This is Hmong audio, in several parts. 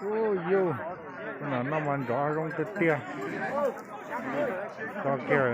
Ub, yus, no mas nrov zoo tiag tiag. Tso kiag.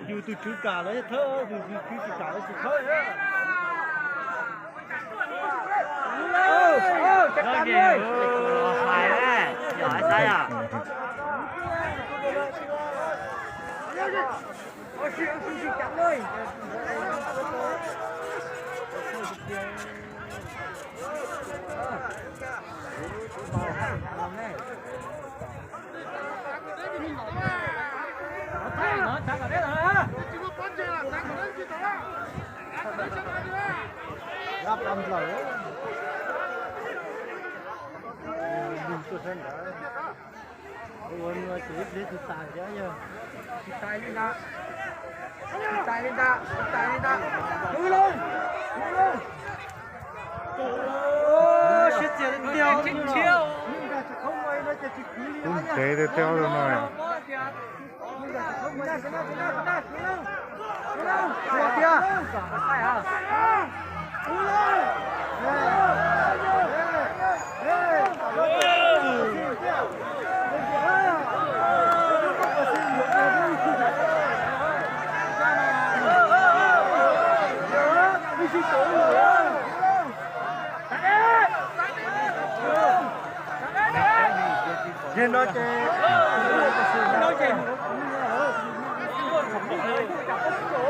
Yus tus tswv kam los thawb, yus tus tswv tsis kam los tsis thawb. Ua no ces ib pliag tus tais thiab yog. Tus tais li ntawd, tus tais li ntawd, tus tais li ntawd. Hwv loo, hwv loo. Siab txias tiag tiag. Tub ntev tiag tiag no.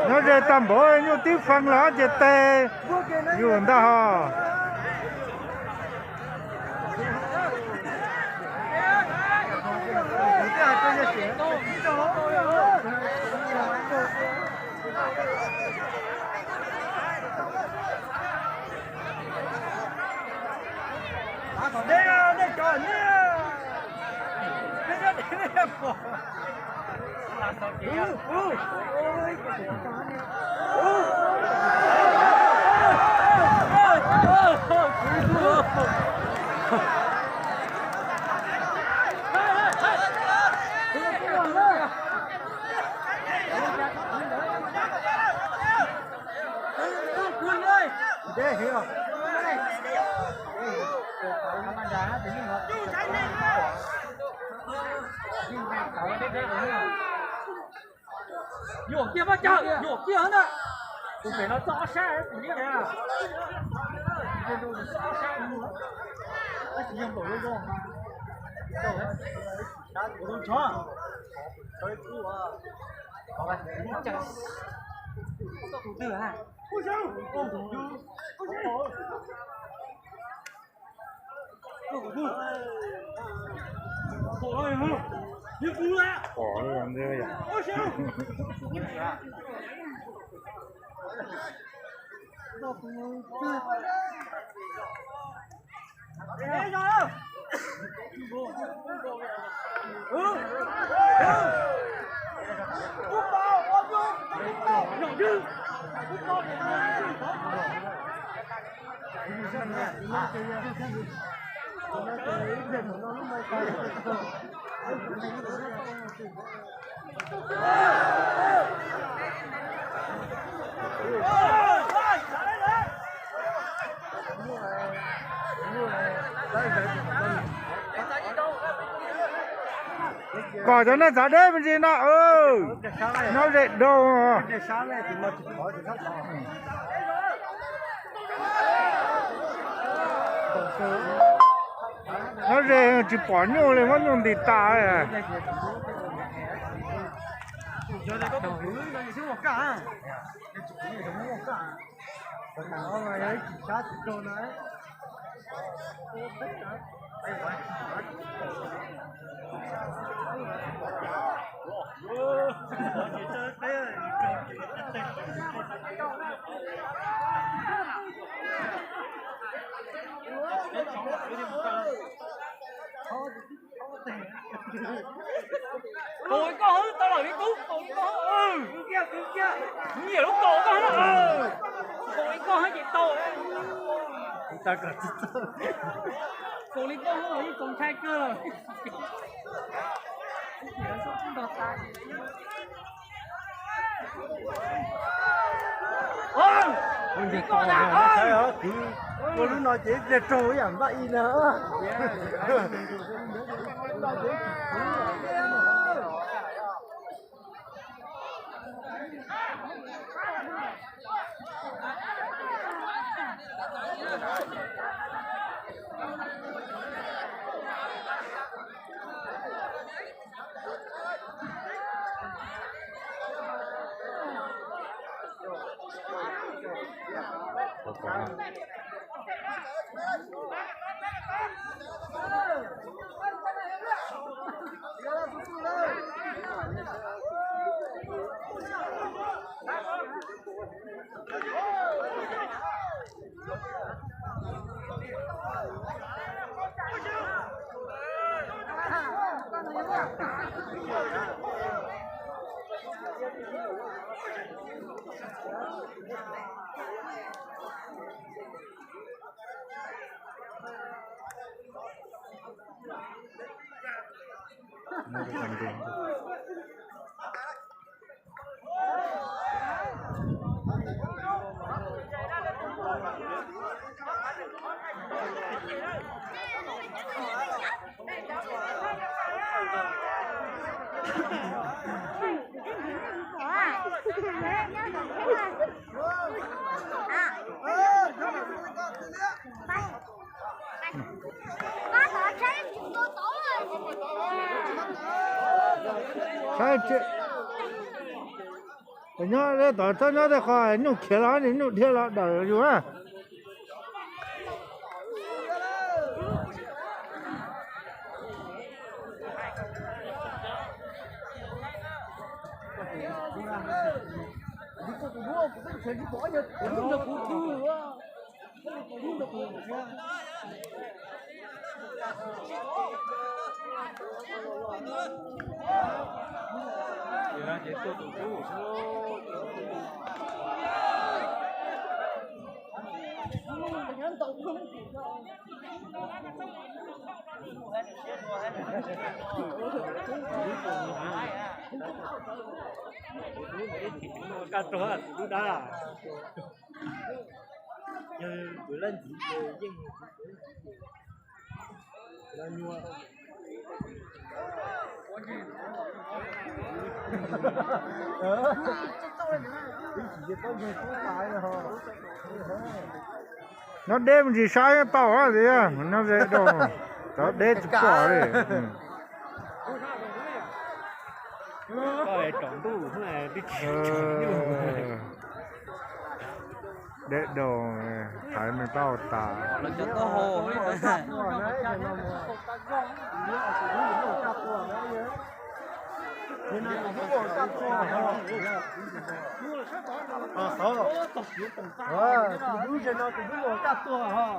Nyob ze tag npaum nyuj tib feeb los ces tes yus ntag ho. Nyuam kiag mas cawm, nyuam kiag na. Tus pem no txog ob sab kuv liab li. Tab sis yog npaum zoo zoo mas tus twg ha. Pom li ntawd yom. Kom cov neeg txav deb me ntsis no. Nyob ze dau. Nyob ze tsis pom nyuj li, muab nyuj ntis tas. Yog tias koj tus kwv no yus xwb muaj kaj, yog tus kwv yus muaj kaj, ib chim sab tsis raug no. Kaus li koj hwb, tau lawm li kub, kaus li koj hwb. Nyiam lub kaus koj hwb. Kaus li koj hwb ces tau. Kaus li koj hwb, ib txoos ntshai kawg lawm. Ua lub no ces ib pliag raug ib yam npaj i na. Saib, nyob tom txhob nyob tej qho nyuj khiav los nyuj dhia los dawm yus na. Kaj tuag tus dub dab. Yog kuv lab ntxiv ces yeej kuv lab nyuaj. Nyob deb me ntsis saib tau tias nyob ze rau, cov deb tsis pom li. Deb dau, thaiv me pab tas. Tus dub ze no tus dub ua kaj tuag ho.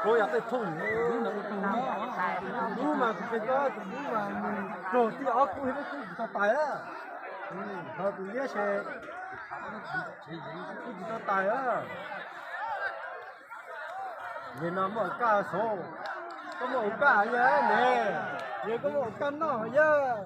Kuv yog tej thooj, tus dub mas kuv pes tab, tus dub mas nws raug tib ob kub thiab kuj tsis tau tais na. Ho tus liab se kuj tsis tau tais na. Yog no muaj kaj xauv, koj muaj ua kaj yog ne, yog koj muaj ua kaj noj yog.